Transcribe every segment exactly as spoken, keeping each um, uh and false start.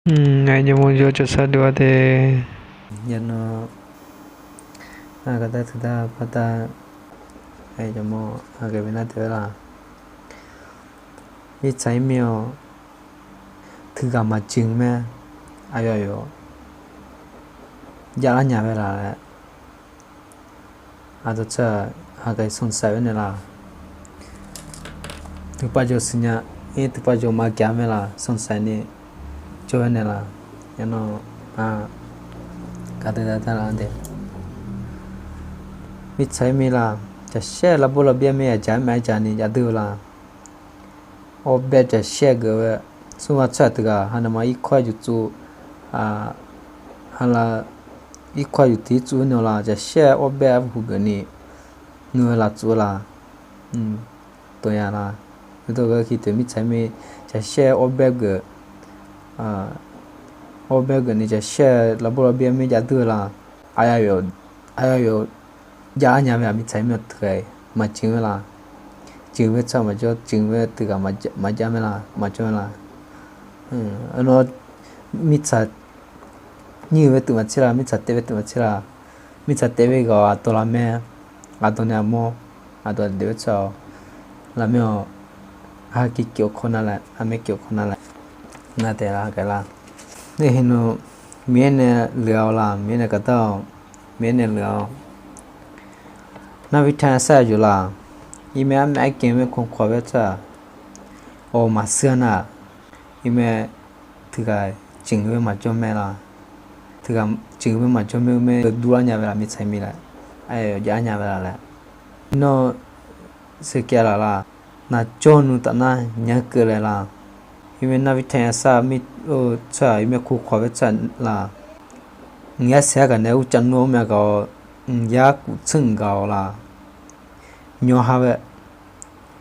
Aqnyaf mawr jawr cawqsar dov-a te. Yawqnan, aqgar dar teuqdar pardar, aqyawfmawr aqghae bi nar taef-aer la. Mirtsaq-ir mir-awr, teughaq maqjeq mae, aqyawf aqyawf javlar nya bae laf laer, aqdawq tsawrhaq aqghae sanqsaq-aer naeq la. Teupav jawq siqnya, ir teupav jawq maqgaq mae laf, sanqsaq ni jawr-aer naeq la. Yawqnan, aqgar dar dar la de. Mirtsaq-ir mir la, jaqshaer lavbor lavbyav mir yaqjaq-aer maqaer jaq ni jav deur-eu la. Awr bae jaqshaer geuf-eu, smrma tsawrhaq teughaq hanaema irkawr-aer juq tsov, halav irkawr-aer juq tiq ir tsov-aer naeq la, jaqshaer awr bae arhu geuf ni ngeur-eu laf tsov-eu la. Tov ya la, uqdawq ghae ki teu mirtsaq-ir mir, jaqshaer awr bae geuf, awr bae geuf ni jaqshaer lavbor lavbyav mir jav deur-eu la. Aqyawf aqyawf javlar nya bae-aq, mirtsaq-ir mir-awr teughaq maqjeq-aer la. Jeq bae tsawrhaq maqjawr, jeq bae teughaq maqjav mae la, maqjawr-aer la. Aqnawr mirtsaq nyir-euq bae teuv maqtser la, mirtsaq taef bae teuv maqtser la. Mirtsaq taef bae ghaq-awq, aqdawq laf mae, aqdawq nae aqmawr, aqdawq daef bae tsawrhaq-awq, laf mae-awq. Aqhar ki kif-awq kawr nar laer, armaer kif-awq kawr nar laer, nar taef la gaq la. Nae heunawq, Miqyaer nae lef-awq la, Miqyaer nae gaqdar-awq, Miqyaer nae lef-awq. Narhaq bi tae sar-eu yawq la, irmaer armaer argan maer kanr kawq bae tsawrhaq, awq maqshir-a nar, irmaer teughaq jeq bae maqjawr mae la. Teughaq jeq bae maqjawr mae-eu maer dovlar nya bae la, mirtsaq-ir mir laer, aqyawf javlar nya bae la laer. Nawr, seukav laf la, naqjawr nui taf nar nya keuvle la. Irmaer narhaq bi tae sar mir-eu tsawrhaq, irmaer kanr kawq bae tsawrhaq la, ngar saer-aer gaq nae ur cav nmr-awr mae gaq-awq, ngar kuf tsanr gaq-awq la. Nyawr har bae,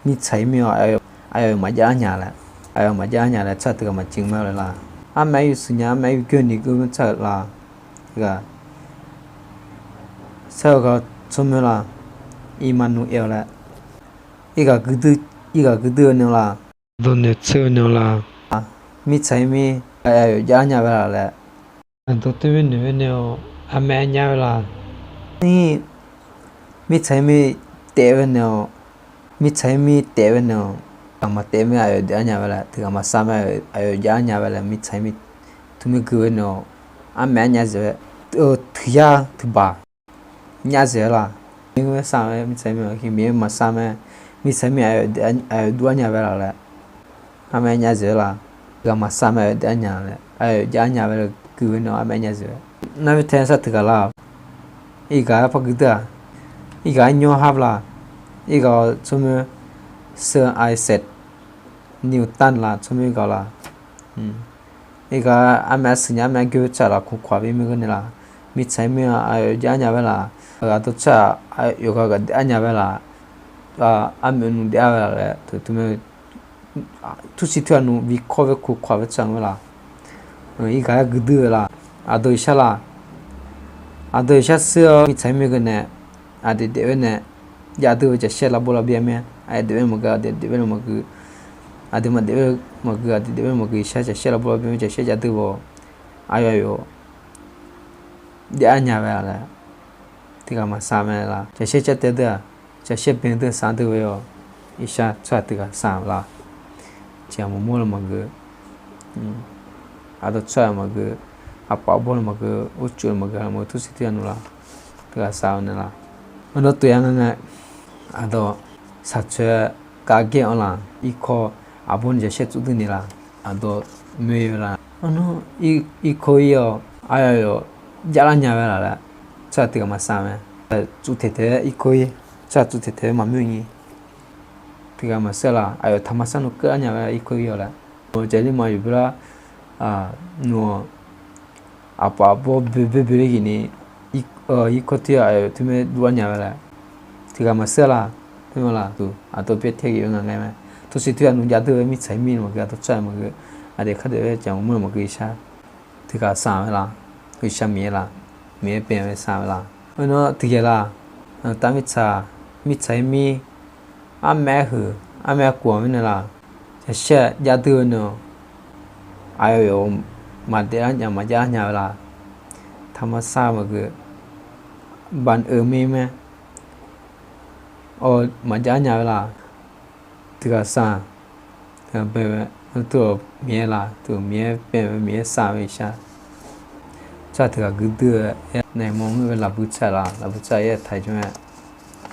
mirtsaq-ir mir-awr, aqyawf maqjavlar nya laer, aqyawf maqjavlar nya laer tsawrhaq teughaq maqjeq mae-awr laer la. Armaer yawshuif nya, armaer yawgeur ni geur-eu tsawrhaq la, teughaq sar-eu ghaq tsawrmyanr la, Immanuel laer, irghaq guirdui-eu nae la, dawqnoeq tseur-eu nae la, mirtsaq-ir mir, aqyawf javlar nya bae la laer. Aqdawq tov-aer noeq-aer nae-awq, armaer aer nya bae la. Nir, mirtsaq-ir mir taef bae nae-awq, mirtsaq-ir mir taef bae nae-awq, ghaq maqtaef mae aqyawf daef-aer nya bae la, teughaq maqsar mae aqyawf javlar nya bae la, mirtsaq-ir mir tmr gui bae nae-awq, armaer aer nya zaeq-aer, teuqyar teuqbaq nya zaeq-aer la. Mirtsaq-ir mir maqsar mae, mirtsaq-ir mir aqyawf dovlar nya bae la laer, armaer aer nya zaeq-aer la. Ghaq maqsar mae aqyawf daef-aer nya laer, aqyawf javlar nya bae la gui bae nae-awq, armaer aer nya zaeq-aer. Narhaq bi tae sar teughaq la, irghaq-aer par guirdui-aq, irghaq-aer nyawr har la, irghaq-awr tsawrmyanr Sir Isaac Newton la, tsawrmyanr irghaq la. Irghaq armaer arshuif nya, armaer aer geur tsawrhaq la, kanr kawq bae mir geur nae la, mirtsaq-ir mir-a aqyawf javlar nya bae la, aqdawq tsawrhaq yawqghaq ghaq daef-aer nya bae la, armyav nmr daef-aer bae la laer teuq tmr-aer, tursiq teughaq nmr bi kawr bae kanr kawq bae tsawrhaq-anr bae la. Irghaq-aer guirdui-eu la, aqdawq iqshar la, aqdawq iqshar shir-awr mirtsaq-ir mir geur nae, aqdui daef bae nae, jav dui-eu jaqshaer lavbor lavbyav mir-a, aqdui daef bae maqgeu, aqdui daef bae maqgeu, aqdui maqdaef bae maqgeu, aqdui daef bae maqgeu, iqshar jaqshaer lavbor lavbyav mir jaqshaer jav dui baw, aqyawf aqyawf daef-aer nya bae la laer, teughaq maqsar mae la. Jaqshaer car taev deuq-aq, jaqshaer bae deuq sar dui bae-awq, iqshar tsawrhaq teughaq sar la. Tiq ghaq maqmawr la maqgeu, aqdawq tsawrhaq maqgeu, aqpaf aqbawr la maqgeu, urcuf la maqgeu, aqma tursiq teughaq nmr la, teughaq sar-eu nae la. Aqdawq tof ya nga ngae, aqdawq shaqcoer kavgaer-anr la, irkawr aqbawr ni jaqshaer tsuf dui ni la, aqdawq moe-eu la. Arnmr, irkawr ir-awq, aqyawf aqyawf javlar nya bae la laer, tsawrhaq teughaq maqsar mae. Tsuf taeq taeq-aer irkawr ir, tsawrhaq tsuf taeq taeq-aer maqmoer nyi. Teughaq maqsar la, aqyawf taqma sar nmr keuvlar nya bae irkawr ir-awq laer. Mawq jaqlir ma yawqboeq lar, nmr-awq, aqpaf aqbawr boe boe boe ler gif ni, irkawr teughaq aqyawf teumae dovlar nya bae laer. Teughaq maqsar la, teumae la, aqdawq pyaer tae ghae-eu nga ngae mae. Tursiq teughaq nmr jav dui-eu mirtsaq-ir mir maqgeu, aqdawq tsawrhaq maqgeu, aqdui khardaef bae jaq maqmawr la maqgeu iqshar. Teughaq sar-eu la, iqshar Miqyaer la, Miqyaer bae-eu sar-eu la. Arnmr, teughaq la, taf mirtsaq, mirtsaq-ir mir, armaer aer huiq, armaer aer kov-aq mirnae la, jaqshaer jav dui-eu nae-awq, aqyawf yawf maqdaef lar nya maqjav lar nya-eu la. Taqmaqsar maqgeu, baq-eu mir mae, maqjav lar nya-eu la. Teughaq sar, teughaq bae-eu, teughaq Miqyaer la, teughaq Miqyaer bae-eu, Miqyaer sar-eu iqshar. Tsawrhaq teughaq guirdeuv-eu, naeq mawr ngeur-eu lafbui tsawrhaq la, lafbui tsawrhaq-aer taq jawr-aer,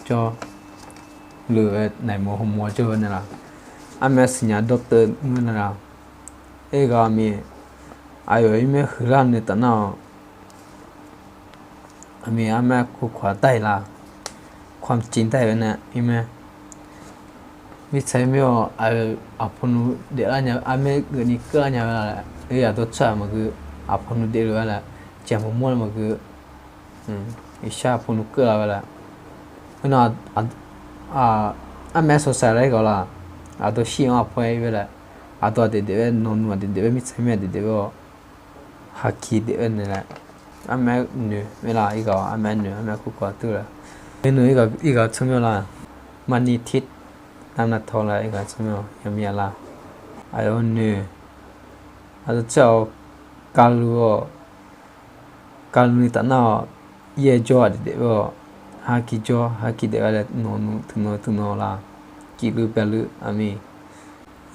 jawrluf-eu naeq mawr hawmawr jawr-eu nae la, armyav siqnya dawrteuv ngeur nae la, aerghaq-eu mir, aqyawf-euq mirmaer huiqlar nuitaf nar-awq. Aqmir armyav kurkawq-a dar-iq la, ความจริง dar-iq-eu nae mirmaer, mirtsaq-aer mir-awr aqyawf aqpoeq nmr daeflar nya, armyav geufni keuvlar nya-eu la laer, aqdawr tsawrhaq maqgeu, aqpoeq nmr daefluf-a laer, jaqmawr mawr-eu maqgeu, iqshar aqpoeq nmr keuvlar-a laer, armyav sawqsaq laer ghaq la, aqdawr shir-anr aqpoeq-aer ir-aer laer, aqdawr aqdaeq daef-aer nawq nmr aqdaeq daef-aer mirtsaq mir aqdaeq daef-aer-awr, haki daef-aer nae laer, armyav noeq mae la, irghaq armyav noeq, armyav kurkawq-a teuv laer, aernar irghaq tsawrmyanr la, maqni tir navnav tawq laer irghaq tsawrmyanr yamir-a la, aqyawf noeq, aqdawr tsawrhaq-awr, kavluf-awr, kavluf nuitaf nar-awq, yaer jawr-a daef daef-aer-awr, haki jawr haki daef-aer laer nawq nmr teuq nawq teuq nawq la, kifluf baqluf aqmir,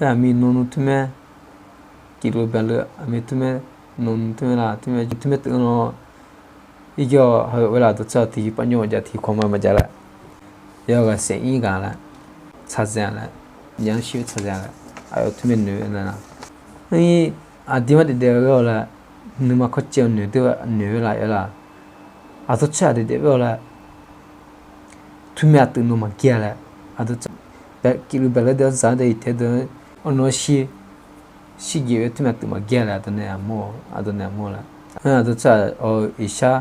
aer aqmir nawq nmr teumaer, kifluf baqluf aqmir teumaer, nawq nmr teumaer la, teumaer teuq-anr nawr, irjawr-awr hageuf-aer la, aqdawr tsawrhaq tiqyir par nymr maqjav tiqkawv ma maqjav laer, yawqghaq saef-ir ghaq laer, tsaqzaeq-a laer, nya-anr shir-aer tsaqzaeq-a laer, aqyawf teumaer noeq-eu nae la, ir aqdirmar daef daef-eu ghae-awq laer, nuima kawrcaev-eu noeq deur noeq-eu la-aer la, aqdawr tsawrhaq daef daef-aer-awr laer, teumaer aqteuv nawr maqgir-a laer, aqdawr tsawrhaq kifluf baqluf deuq-anr zaq-anr dae iqtae deuq-anr nawr shir, shirjeq-aer teumaer aqteuv maqgir-a laer, aqdawr nae aqmawr, aqdawr nae aqmawr laer, aqdawr tsawrhaq-awr iqshar,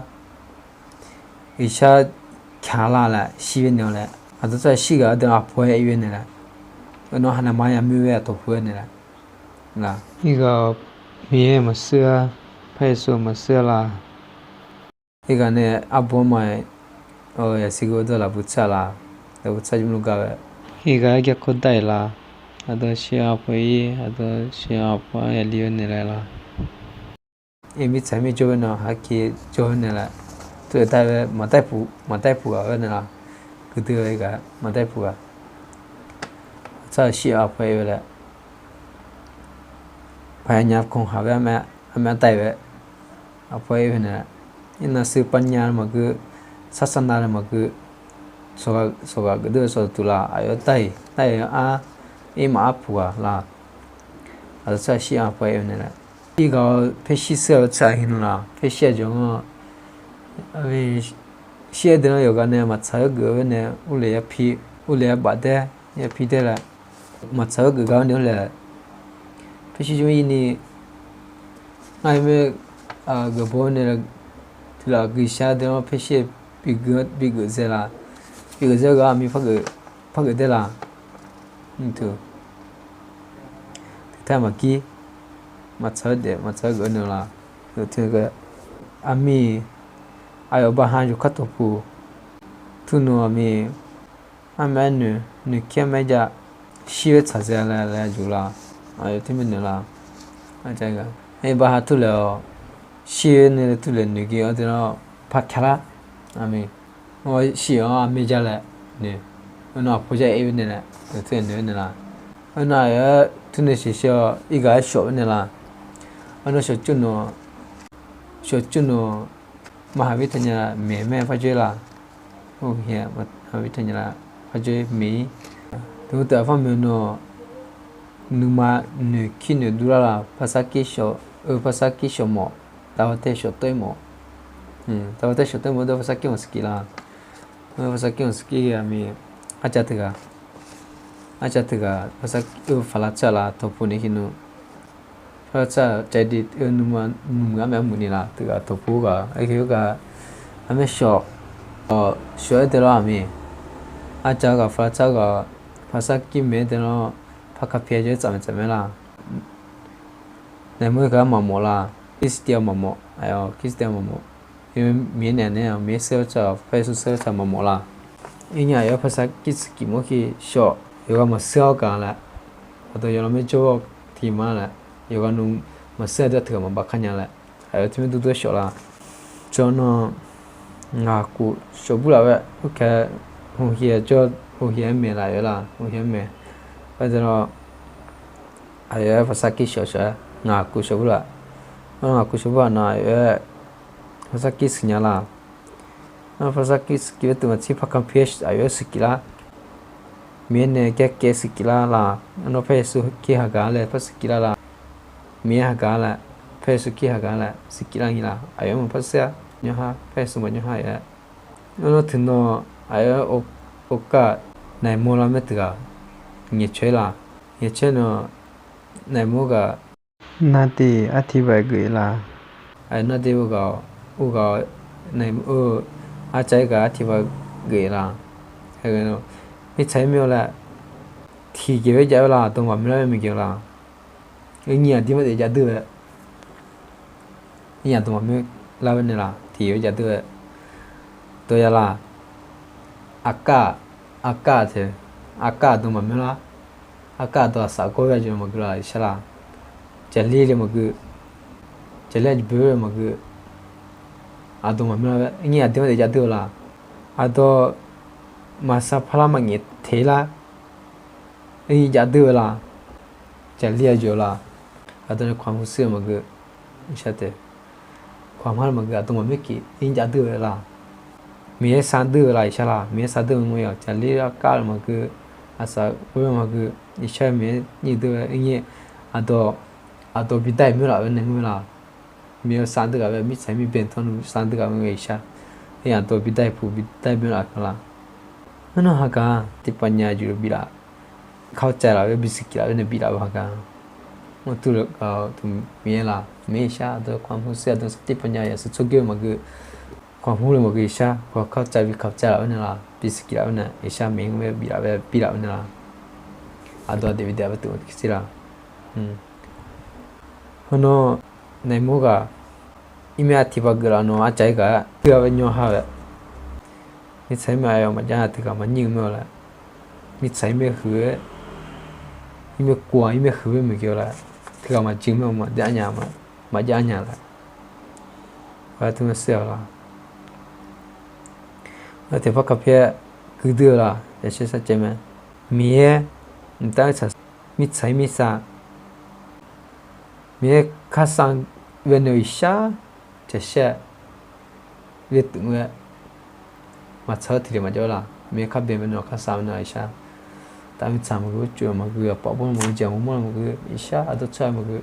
iqshar kaq lar laer shir-aer naeq-awr laer, aqdawr tsawrhaq shir ghaq-anr deuq aqpoeq-aer ir-aer nae laer, aernar hanav mar yamir-aer aqtawq pu-aer nae laer, irghaq-awr, Miqyaer maqseur-a, par Yeqsur maqseur-a la. Irghaq nae arbo-anr ma-aer, yasiq geu-eu dawr lafbui tsawrhaq la, lafbui tsawrhaq jmrluf gar-aer, irghaq-aer garkawv dar-iq la, aqdawr shir-anr aqpoeq ir, aqdawr shir-anr aqpoeq-anr yali-aer naeq laer la. Iq mirtsaq mir jawr-aer nae haki jawr-aer nae laer, tov-aer dar-aer maqdaer puq ghaq-aer nae la, guirdeuv-aer ghaq maqdaer puq ghaq, tsawrhaq shir-anr aqpoeq ir-aer laer, paqya nya kanq haq-aer armyav dar-iq-aer, aqpoeq ir-aer nae, irnav sui pav nya-eu maqgeu, sarsar nav-eu maqgeu, sawqghaq geufdov-eu sawqtuq la, aqyawf dar-iq dar-iq-anr ar, ir maqar puq ghaq la. Aqdawr tsawrhaq shir-anr aqpoeq ir-aer nae laer, irghaq-awr, paershir shir-eu tsawrhaq heunar la, paershir aqjawq-anr, shir-aer deuq-anr yawqghaq nae maqtsaq-aer geuf-aer nae, urle ya pi, urle ya baf daer, ya pi daer laer, maqtsaq-aer geuf gar-awr nae-awr laer, paershir jmr ir ni, ngar-aer mae, geufbaw-aer nae, tiq laf gui shar deuq-anr paershir bi geuf zae la, bi geuf zae-eu ghaq aqmir par geuf daer la, tiq, tiqtaer maqgir, maqtsaq-aer daef maqtsaq-aer geuf-aer nae la, aqmir, aqyawf baqha yawkar tawqpuq, tuvnuq aqmir, armyav-aer noeq, noeqkir armyav-aer jav, shir-aer tsaqzae laer laer juq la, aqyawf teumirnae la, baqha turlaeq-awq, shir-aer nae turlaeq noeqgir-awr deuq-anr par kaqlar, aqmir, shir-anr armyav jav laer noeq, aernar aqpoeq jar-aer ir-aer nae laer, noeq teunaeq noeq-aer nae la, aernar aqyawf-aer turnae sheuqsheuq-awr irghaq-aer shawf-aer nae la, aernar shawqcur nawq, shawqcur nawq, maqhaq bi taqnya la maeq mae par dzoer la, maqhaq bi taqnya la par dzoer maeq-ir, deuq taf-aer par maeq nawq, nuima noeqkir noeqdur lar la, parsarkir shawq-eu parsarkir shawq mawf, tavbav tae shawq tov-aer mawf, tavbav tae shawq tov-aer mawf-eu deuq parsarkir maqsiq kif la, parsarkir maqsiq kif-a mir, arcav teughaq, arcav teughaq parsarkir-eu faqlar tsaq la tawqpuq nae kir nmr, faqlar tsaq caevdui nuima nuimuiq armyav muiq ni la teughaq tawqpuq ghaq aerkeuv-eu ghaq, armyav shawq, shawq-aer deuq lar-aq mir, arcav-eu ghaq faqlar tsaq ghaq, parsarkir maeq-aer deuq lar, par kapyaer jawr-aer tsaf maeq tsaf mae la. Naeq mawr-eu ghaq-anr maqmawf la, Kirstia maqmawf, aqyawf Kirstia maqmawf, Miqyaer naeq naeq-a Miqyaer shir-aer tsaq, par Yeqsur shir-aer tsaq maqmawf la. Irnya aqyawf-aer parsarkir tsuif kif mawr kir shawq, yawqghaq maqshir-awr gaq laer, aqdawq yawqlanr maer jawr-awr tiq ma laer, yawqghaq nmr maqsir-a deuq teughaq maqbav kar nya laer, aqyawf teumirnae dur dur shawf la. Jawr nan ngaq kuf shawq bur laf-aer, urkae, hmqhiq jawr, hmqhiq-aer maeq laf-aer la, hmqhiq-aer maeq. Ardzae lawr, aqyawf-aer ภาษาอังกฤษ shawq shawq-aer ngaq kuf shawq bur laf. Ngaq kuf shawq bur laf nan aqyawf-aer ภาษาอังกฤษ siqnya la. Nar ภาษาอังกฤษ siqkif-aer teu maqtsir พระคัมภีร์ aqyawf-aer siqkif lar. Miqyaer nae garkaev siqkif lar la. Arnawr Paeryeqsur ki hagar laer par siqkif lar la. Miqyaer hagar laer, Paeryeqsur ki hagar laer siqkif lar ngi la. Aqyawf-aer maqpar saer-a, nymrhar, Paeryeqsur maqnymrhar-aer. Arnawr teunaw aqyawf-aer โอกาส naeq mawr lar mae teughaq ngaeqcaer la. Ngaeqcaer nan naeq mawr ghaq, nardev artiv baq geuf la. Aqyawf nardev ur ghaq-awq, ur ghaq-awq, naeq-eu arcav-ir ghaq artiv baq geuf la. Mirtsaq-ir mir-awr laer tiqjeq-aer jav-aer la, dawq maqmr lar-aer maeq geuf la. Nyiq aqdir mardeq jav deur-aer, nyiq aqdawq maqmr lar-aer naeq la, tiqjeq-aer jav deur-aer dawq ya la. Aqkar, aqkar te, aqkar aqdawq maqmr lar. Aqkar aqdawq aqsaq gawr-aer aqjeq maqgeu la, iqshar la. Jaqlir le maqgeu, jaqlir aqjeq boe-aer maqgeu, aqdawq maqmr lar-aer nyiq aqdir mardeq jav deur-eu la. Aqdawq maqsar parlar maqngaeq teq lar, nyiq jav deur-eu la. Jaqlir aqjeq la. Aqdawq nae ความรู้สึก maqgeu, iqshar te, ความ har le maqgeu, aqdawq maqmr keq nyiq jav deur-eu la. Miqyaer sar deur-eu la, iqshar la. Miqyaer sar deur-eu maqngeur-aq, jaqlir aqkar le maqgeu, aqsaq gawr-aer maqgeu, iqshar Miqyaer nyiq deur-aer nyiq, aqdawq, aqdawq bi dar-iq mr laf-aer naeq mr la. Miqyaer sar deur ghaq-aer mirtsaq-ir mir bae tanr nu sar deur ghaq-aer iqshar, aqdawq bi dar-iq puq bi dar-iq mr laf-eu la. Arnawr hagar tiqpavnya jeq bif laf, เข้าใจ laf-aer bi siqkif laf-aer nae bif laf-eu hagar, mr tur le gaq-eu teu Miqyaer la. Miqyaer iqshar aqdawq ความรู้สึก aqdawq sar tiqpavnya yaqsur tsawrgeur maqgeu, ความรู้ le maqgeu iqshar, ความเข้าใจ bi เข้าใจ laf-aer nae la, bi siqkif laf-aer nae iqshar Miqyaer-anr bif laf-aer bif laf-aer nae la. Aqdawq aqdaeq bi daef-a bae teu-a tiqkir sir la. Hawr nawr, naeq mawr ghaq, irmyav tiq baq geuf laf nawq arcav-ir ghaq-aer, teughaq-aer nymr har-aer, mirtsaq-ir mae-aq maqjav-a, teughaq maqnyir-eu mae-awq laer, mirtsaq-ir mae huiq-aer, irmyav kov-aq irmyav huiq-aer maeq geu-awq laer, teughaq maqjeq mae-awq, maqjav nya, maqjav nya laer, aqteu maqsir-awq la. Nar tiqpar kaqpyaer guiqdui-eu la, yaqshaer sarcaev mae. Miqyaer mqtav-aer tsaq, mirtsaq-ir mirsav, Miqyaer kharsav bae nae-euq iqshar, caqshaer, ghae-euq aer, maqtsaq-eu tiqle maqjav-aer la. Miqyaer kharbae bae nae-euq kharsav bae nae-euq iqshar, taf mirtsaq maqgeu, uqcif maqgeu, aqpaf bawr maqgeu, jeq maqmawr maqgeu, iqshar aqdawr tsawrhaq maqgeu,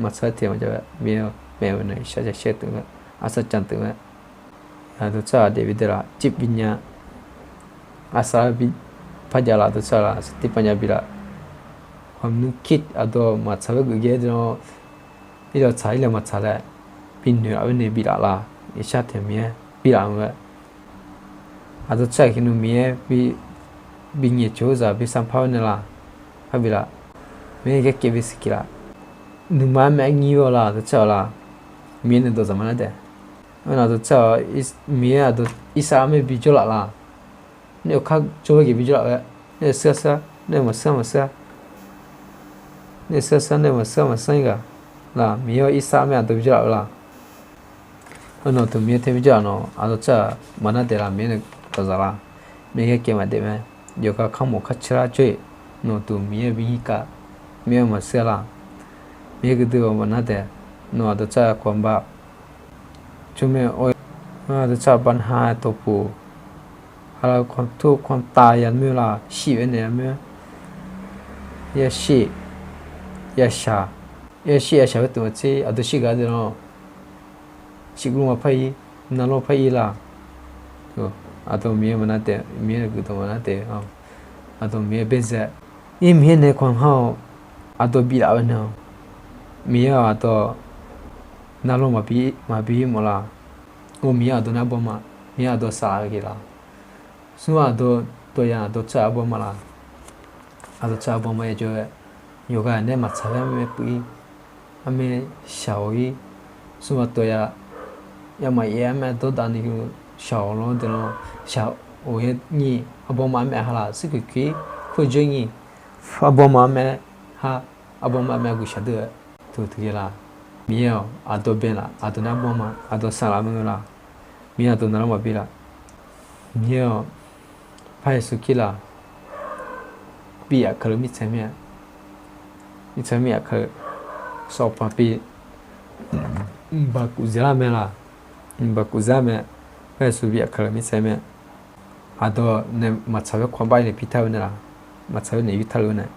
maqtsaq-eu tiqle maqjav-aer Miqyaer-eu maeq bae nae-euq iqshar caqshaer teu-aer, arsaq can teu-aer, aqdawr tsawrhaq daef bi daef la, cif bi nya, arsaq bi par jav la, aqdawr tsawrhaq la, aqsaq tiqpavnya bi laf, ความนึกคิด aqdawq maqtsaq-aer geuf ghae-aer deuq-awr, irdawq tsaq irlawq maqtsaq laer bi noeq laf-aer nae bi laf la, iqshar taeq Miqyaer bi laf-eu mae. Aqdawr tsawrhaq kheqnmr Miqyaer bi nyaeq cawq-eu zaq bi sanqpaq-aer nae la, par bi laf, Miqyaer garkaev bi siqkif laf, nuima-aer mae-aer nyir-awr la, aqdawr tsawrhaq la, Miqyaer nae dawqdzaq maqnar taef. Aqdawr tsawrhaq, Miqyaer aqdawr irsaq-aer mae bi jawrlaf la, nae-euq kar jawr-aer jeq bi jawrlaf-aer, nae-euq sar-aer, nae-euq maqsar maqsar, nae-euq sar-aer, nae-euq maqsar maqsar-ir ghaq la, Miqyaer-awr irsaq-aer mae aqdawr bi jawrlaf-eu la. Arnawq teu Miqyaer tae bi jawrlaf nawq, aqdawr tsawrhaq maqnar taef la, Miqyaer nae dawqdzaq la, Miqyaer garkaev maqdaef mae, yawqghaq kamq kar caer lar jawr-iq, nawq duq Miqyaer bi nyir kav, Miqyaer-eu maqsar la, Miqyaer geuduq maqnar taef, nawq aqdawr tsawrhaq kawq bar, tsawrmyanr-awr, aqdawr tsawrhaq bar nar-aer dawqpuq, aqlaf-eu ความทุกข์ความตาย ya myanr la, shif-aer naeq ya myanr, ya shif, ya shaq, ya shif ya shaq-aer teu maqtser aqdawr shir gaq deuq-awr, shif guvlmr maqpar ir, navlmr par ir la. Aqdawq Miqyaer maqnar taef, Miqyaer-eu guiqdawq maqnar taef, aqdawq Miqyaer baezae, ir Miqyaer nae kanqhar-awq, aqdawq biflaf-eu nae-awq, Miqyaer-awq aqdawq navlmr maqbi maqbi mawf la. Or Miqyaer aqdawq nae arbawr ma, Miqyaer aqdawq saflar-eu ghae la. Smr aqdawq dawq ya aqdawq tsawrhaq arbawr ma la. Aqdawq tsawrhaq arbawr ma ya jawr-aer, yawqghaq nae maqtsaq-aer armaer puiv-ir, armaer shaq-awq-ir, smr aqdawq ya, ya maqyaer armaer dawrdav ni shaq-awq lawr deuq-awr, shaq-awq-aer nyir arbawr ma armaer ha la, sirkuiq kuir-ir, kur joer nyir, arbawr ma armaer ha, arbawr ma armaer guiqshaq deuq-aer, teu teu ghae la. Miqyaer-awq, aqdawq bae laf, aqdawq nae armawr ma, aqdawq saqlaq ma ngeur laf. Miqyaer aqdawq navlanr maqbi laf. Miqyaer-awq, par Yeqsur Kali-aq, biyaf keuv-eu mirtsaq mir-a. Mirtsaq mir-a keuv-eu sawq paq pi, mqbaq kuf zaelar mae laq. Mqbaq kuf zaelar mae. Par Yeqsur biyaf keuv-eu mirtsaq mae. Aqdawq nae maqtsaq-aer kawqbar nae pirtar-eu nae laq. Maqtsaq-aer nae yurtar-eu nae.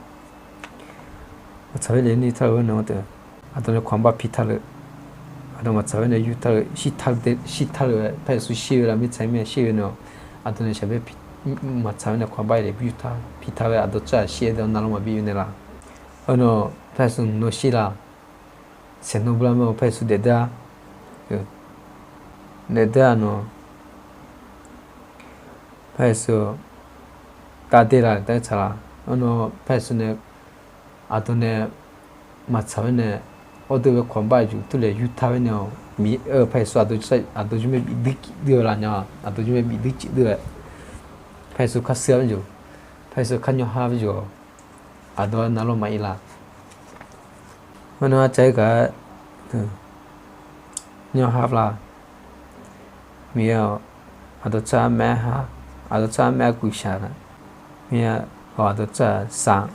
Maqtsaq-aer nae yurtar-eu nae-a teu. Aqdawq nae kawqbar pirtar-eu. Aqdawq maqtsaq-aer nae yurtar-eu shirtar-eu, par Yeqsur shir-eu laf mirtsaq mir-a shir-eu nae-awq. Aqdawq nae shaqbae maqtsaq-aer nae kawqbar nae yurtar pirtar-aer aqdawq tsawrhaq shir-aer deuq navlanr maqbi yur nae laq. Aernar, par Yeqsur nawr shir laq. Saeqnawr blar mae-awq par Yeqsur daefdar-a. Daefdar-a nawr. Par Yeqsur tafdar laf daef tsaq laf. Aernar par Yeqsur nae aqdawq nae maqtsaq-aer nae, awrdeuv bae kawqbar-eu jeq turlaeq yurtar-aer nae-awq. Miqyaer-eu par Yeqsur aqdawq jawrmae bifdui cifdui-eu laf nya, aqdawq jawrmae bifdui cifdui-aer, par Yeqsur kar shir-a jeq, par Yeqsur kar nyawrhar jeq, aqdawq navlanr maqir laf. Aernar arcav-aer gaq-aer nyawrhar laf. Miqyaer-awq, aqdawq tsawrhaq armaer ha, aqdawq tsawrhaq armaer-a guiqshaq laf. Miqyaer-awq, aqdawq tsawrhaq sar,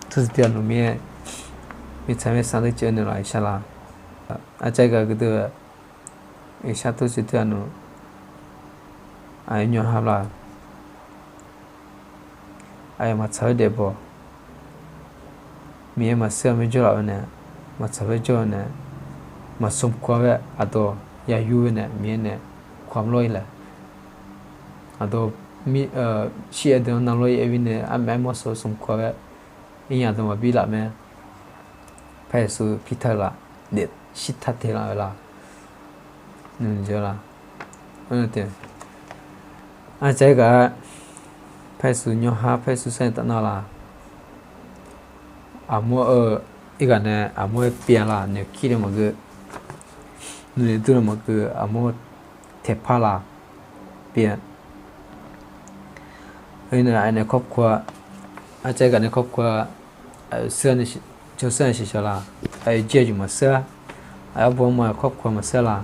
tawrsiq dui-aq nawq Miqyaer, mirtsaq mir sar deuq caev-eu nae laf Gaqshaq laf. Arcav-aer gaq-aer guiqdui-aq, Gaqshaq tawrsiq dui-aq nawq, aqyawf nyawrhar laf. Aqyawf maqtsaq-aer daefbaw. Miqyaer maqshir-a mae jawrlaf-eu nae, maqtsaq-aer jawr-eu nae, maqsmq kawq-a-aer aqdawq yayur-eu nae Miqyaer nae kawq-a lawr-ir laf. Aqdawq shir-aer deuq-anr navlanr-ir aer-ir nae armaer mawr sawq-eu smq kawq-a-aer, iqnyaq dawq maqbi laf mae. Par Yeqsur pirtar-eu laf, daef shirtar te laf-eu laf. Nmq jeq laf. Arcav-aer gaq-aer, par Yeqsur nyawrhar par Yeqsur sar-aer tafnar laf. Aqmawr-eu, irghaq nae aqmawr-aer pyav laf, noeqkir nae maqgeu, noeqdur nae maqgeu, aqmawr taeqpar laf, pyav. Khoernae aqyawf nae kawrkawr-a, arcav-aer gaq nae kawrkawr-a, aqyawf sar-a, jawr sar-a sheuqshaq laf. Aqyawf jir aqyawf maqsar-a, aqyawf arbaw arma kawrkawr maqsar laf.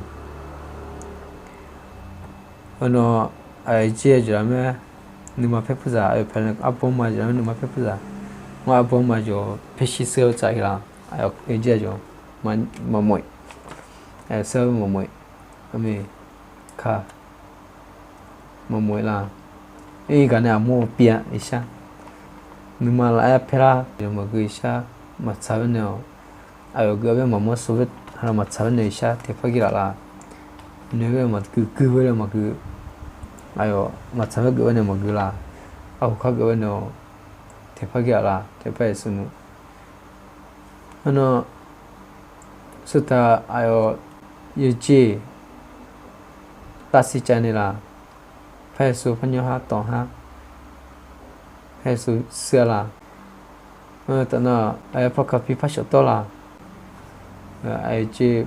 Aernar, aqyawf jir aqyawf lar mae, nuima paer purzaq, aqyawf paq nae arbaw arma jeq lar mae nuima paer purzaq. Ngar arbaw arma jeq paer shir sar-eu tsaf-ir laf. Aqyawf jir aqyawf maqmawf-iq, aqyawf sar-eu maqmawf-iq, arme ka maqmawf-iq laf. Irghaq nae aqmawr-eu pyav-a iqshar, nuima laf-aer paer lar-eu maqgeu iqshar, maqtsaq-aer nae-awq. Aqyawf geuf-a bae maqmawr sov-aer haq laf maqtsaq-aer nae iqshar taeqpar gir laf laf. Noeq-aer maqgeu, gui-aer nae maqgeu, aqyawf maqtsaq-aer geuf-aer nae maqgeu laf. Arhu kar geuf-aer nae-awq, taeqpar gir laf laf, taeqpar Yeqsur nmr. Aernar, sirtaq aqyawf yawjeq tavsiq cav naeq laf. Par Yeqsur par nyawrhar tawq har, par Yeqsur sir-a laf. Aernar taf nar, aqyawf par kaqpir par shawf tawr laf. Aqyawf jeq,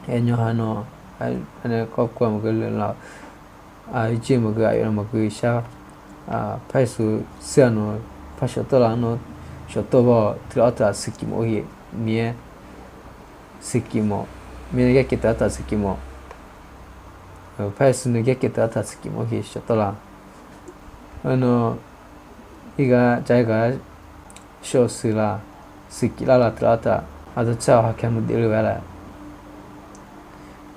aqyawf nyawrhar nawr, anae kawrkawr maqgeu le laf. Aqyawf jeq maqgeu, aqyawf maqgeu iqshar, par Yeqsur sir-a nawr, par shawf tawr laf nawr, shawf tawr baw, teulof-aer taq siqkif mawf-eu heq, Miqyaer siqkif mawf, Miqyaer nae ghae kaev teulof-aer taq siqkif mawf. Par Yeqsur nae ghae kaev teulof-aer taq siqkif mawf-eu heq shawf tawr laf. Aernar, irghaq jaq-aer gaq-aer shawf shuif laf, siqkif lar laf teulof-aer taq, aqdawq tsawrhaq-awq haqkaer maqdaef le-a laer.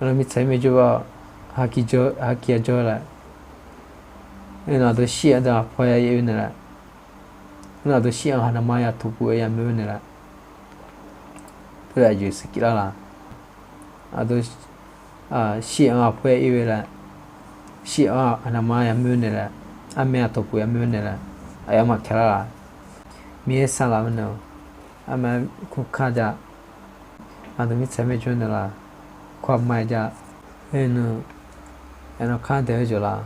Aernar mirtsaq-aer mae jawr-a, haqkiq jawr-a laer. Aernar aqdawq shir-a deuq aqpaw ya ir-eu naeq laer. Aernar aqdawq shir-anr haqnav ma ya tawqpuq-aer ya moer naeq laer. Teulof-aer aqjeq siqkif lar laf. Aqdawq shir-anr aqpaw ya ir-eu laer, shir-anr haqnav ma ya moer naeq laer, armaer ya tawqpuq ya moer naeq laer, aqyawf maqkae lar laf. Miqyaer sar laf-eu naeq-awq, armaer kur kar ja, aqdawq mirtsaq mae jawr naeq laf, kur aqma ja. Aernar, aqnan kar daeq-aer jawq laf.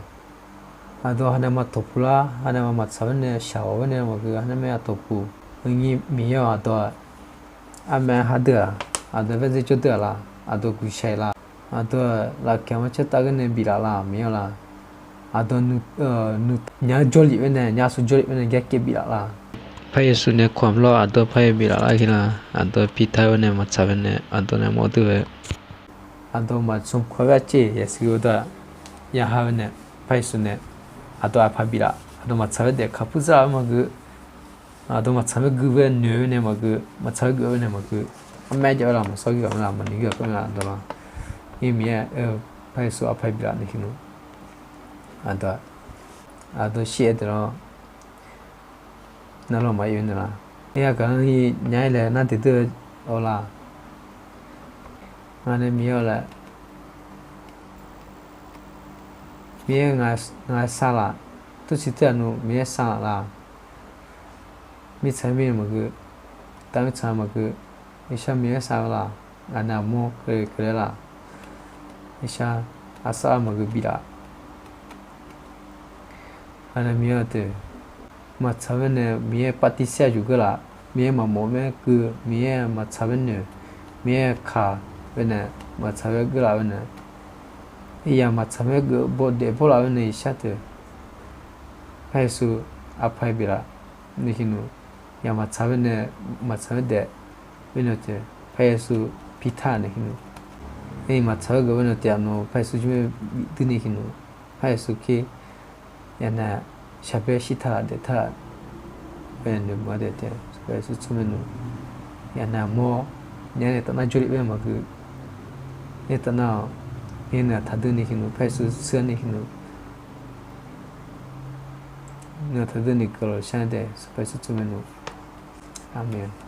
Aqdawq haqnav ma tawqpuq lar, haqnav ma maqtsaq-aer nae shaq-awq-aer nae maqgeu haqnav mae ya tawqpuq. Aqnyir Miqyaer-awq aqdawq-aq, armaer har deuq-aq, aqdawq baerdzer jawr deuq-aq laf, aqdawq guiqshaq-iq laf, aqdawq-aq lafkaeq-anr caertav ghaer nae bif laf laf Miqyaer-awq laf. Aqdawq nuq nya jawrlif-aer nae, nya sov jawrlif-aer nae ghae kaev bif laf laf. Par Yeqsur nae kamq lawr, aqdawr par yabi laf lar-ir la. Aqdawr Pirtar-eu nae maqtsaq-eu nae aqdawr nae mawr duq-aer, aqdawr maqtsaq kawv-aer arcev yasiq-eu daq, ya ha bae nae, par Yeqsur nae aqdawr aqpaq biflaf, aqdawr maqtsaq-aer daef kaqpur zar-eu maqgeu, aqdawr maqtsaq-aer gui bae noeq-eu nae maqgeu, maqtsaq-aer geuf-eu nae maqgeu, armaer jav-eu la maqsawr gir ghaq-eu la maqnoeq gir ghaq-eu la dawq la. Iq Miqyaer-eu, par Yeqsur aqpaq biflaf nae ki nmr, aqdawr, aqdawr shir-aer daef lawr. Navluf maqir-eu naeq la. Aer, yagaq-anr-ir nya-aer laer nar deuq deuq-awr la. Ngaq nae Miqyaer-awr laer, Miqyaer ngaq-aer sar laf. Tursiq teughaq nmr Miqyaer sar laf la. Mirtsaq-aer mir-eu maqgeu, taf mirtsaq maqgeu, Irsaq Miqyaer sar-eu la. Ngaq nae aqmur keuvle keuvle laf. Irsaq aqsar-eu maqgeu biflaf. Aqnae Miqyaer-eu deuq, maqtsaq-aer nae Miqyaer pav tiv sar-eu juq geur laf. Miqyaer maqmawf-aer gui, Miqyaer maqtsaq-aer noeq, Miqyaer kaq bae nae maqtsaq-aer geur laf bae nae, iqyaq maqtsaq-aer geuf baw daef baw laf bae nae Irsaq deuq, par Yeqsur aqpaq biflaf nae ki nmr, yaq maqtsaq-aer nae, maqtsaq-aer daef bae nae deuq par Yeqsur Pirtar nae ki nmr, iq maqtsaq-aer geuf bae nae deuq aqnmr par Yeqsur jir mae bifdui nae ki nmr, par Yeqsur kir yaq nae shaqbae shirtaq laf daeftaq laf bae nae noeqmawf-aer daef taef-a. Sanqpaq Yeqsur tsawrmyanr nmr, yaq nae aqmur-awr, nya nae tafnar jawrlef bae maqgeu, nya tafnar-awq, nya nae taqdui nae ki nmr, par Yeqsur tsawrmyanr nae ki nmr, nya taqdui nae keuvlawq shar-aer daef, Sanqpaq Yeqsur tsawrmyanr nmr. Aqmeq.